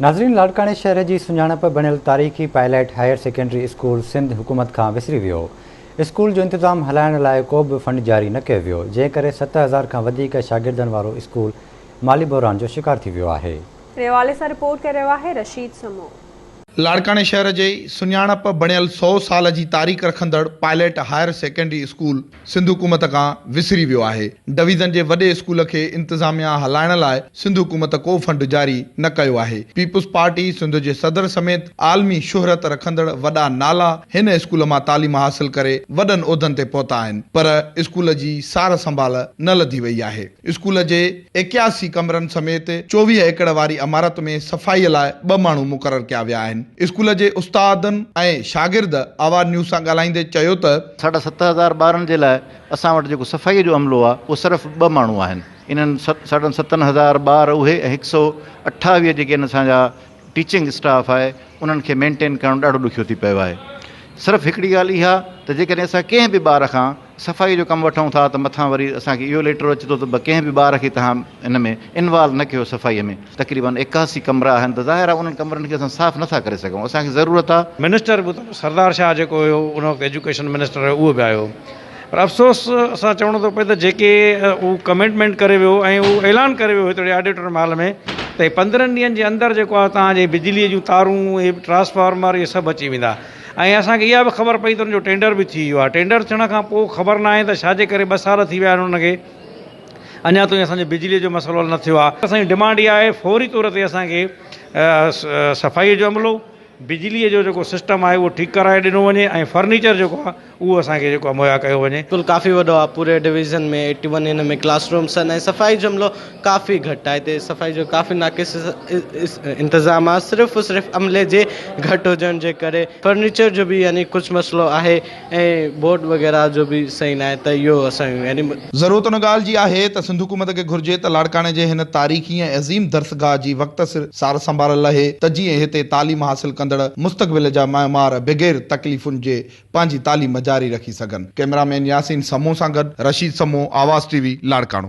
ناظرين لاڙڪاڻي شهر جي سڃاڻپ بڻيل تاريخي pilot higher secondary school Sindh حڪومت کان وسري ويو. اسڪول جو انتظام هلائڻ لاء ڪو به فنڊ جاري نه ڪيو ويو، جنهن ڪري 7000 کان وڌيڪ شاگردن وارو اسڪول مالي بحران جو شڪار ٿي ويو آهي. ان حوالي سان رپورٽ ڪري رهيو آهي رشيد سمون. لاڙڪاڻي شهر جي سڃاڻپ بڻيل سئو سال جي تاريخ رکندڙ pilot higher secondary school Sindh حڪومت کان وسري ويو آهي. ڊويزن جي وڏي اسڪول کي انتظاميا هلائڻ لاء سنڌ حڪومت ڪو فنڊ جاري نه ڪيو آهي. پيپلز پارٽي سنڌ جي صدر سميت عالمي شهرت رکندڙ وڏا نالا هن اسڪول مان تعليم حاصل ڪري وڏن عهدن تي پهتا آهن پر اسڪول جي سار سنڀال نه لڌي وئي آهي. اسڪول جي 81 ڪمرن سميت 24 ايڪڙ واري عمارت ۾ صفائي لاء ٻه ماڻهو مقرر ڪيا ويا آهن. اسڪول جي استادن ۽ شاگرد آواز نيوز سان ڳالهائيندي چيو ته. ساڍا 7000 ٻارن جي لاء اسان وٽ جيڪو صفائي جو عملو آهي اهو صرف ٻه ماڻهو آهن. انهن ساڍن ستن هزار ٻار اهي ۽ هڪ سئو اٺاويهه جيڪي آهن اسان جا ٽيچنگ اسٽاف آهي انهن کي مينٽين ڪرڻ ڏاڍو ڏکيو ٿي پيو آهي. صرف هڪڙي ڳالهه اها ته جيڪڏهن اسان ڪنهن به ٻار کان صفائي جو ڪم وٺون ٿا ته مٿان وري اسان کي اهو ليٽر اچي ٿو ته ڪنهن به ٻار کي توهان ان ۾ انوالو نه ڪيو صفائي ۾ تقريبن 81 ڪمرا آهن ته ظاهر آهي انهن ڪمرن کي اسان صاف نه ٿا ڪري سگهون اسان کي ضرورت آهي. منسٽر به اتان سردار شاهه جيڪو هيو ان وقت ايجوڪيشن منسٽر هيو اهو به آيو پر افسوس سان چوڻو ٿو پئي ته جيڪي هو ڪمٽمينٽ ڪري ويو ۽ هو اعلان ڪري ويو هتڙي آڊيٽوريم هال ۾ ته 15 ڏينهن جي اندر جيڪو آهي توهان جي بجلي جون تارون اهي ٽرانسفارمر اهي سڀ اچي ويندا ۽ اسان کي اها به خبر پئي ته ان جو ٽينڊر به ٿي ويو آهي. ٽينڊر ٿيڻ کان پوء خبر ناهي ته ڇا جي ڪري ٻه سال ٿي ويا آهن ان کي اڃا تائين اسان جو بجلي جو مسئلو حل نه ٿيو آهي. اسان جي ڊمانڊ اها آهي فوري طور تي اسان کي صفائي جو عملو، بجلي جو جيڪو سسٽم آهي اهو ٺيڪ ڪرائي ڏنو وڃي ۽ فرنيچر جيڪو آهي اهو اسان کي جيڪو آهي مهيا ڪيو وڃي. اسڪول ڪافي وڏو آهي پوري ڊويزن ۾ ايٽي ون هن ۾ ڪلاس رومس آهن ۽ صفائي جو عملو ڪافي گهٽ آهي هتي صفائي جو ڪافي ناقص انتظام آهي صرف صرف عملي جي گهٽ هجڻ جي ڪري فرنيچر جو به يعني ڪجهه مسئلو آهي ۽ بورڊ وغيره جو به صحيح ناهي ته اهو اسان جو يعني. ضرورت ان ڳالهه جي آهي ته سنڌ حڪومت کي گهرجي ته لاڙڪاڻي جي هن تاريخي ۽ عظيم درسگاهه جي وقت سر سار سنڀال لهي ته جيئن هتي تعليم حاصل ڪندڙ مستقبل جا معمار بغير تڪليفن جي پنهنجي تعليم جاري رکي سگهن. ڪئميرا مين ياسين سمون سان گڏ رشيد سمون، آواز ٽي وي، لاڙڪاڻو.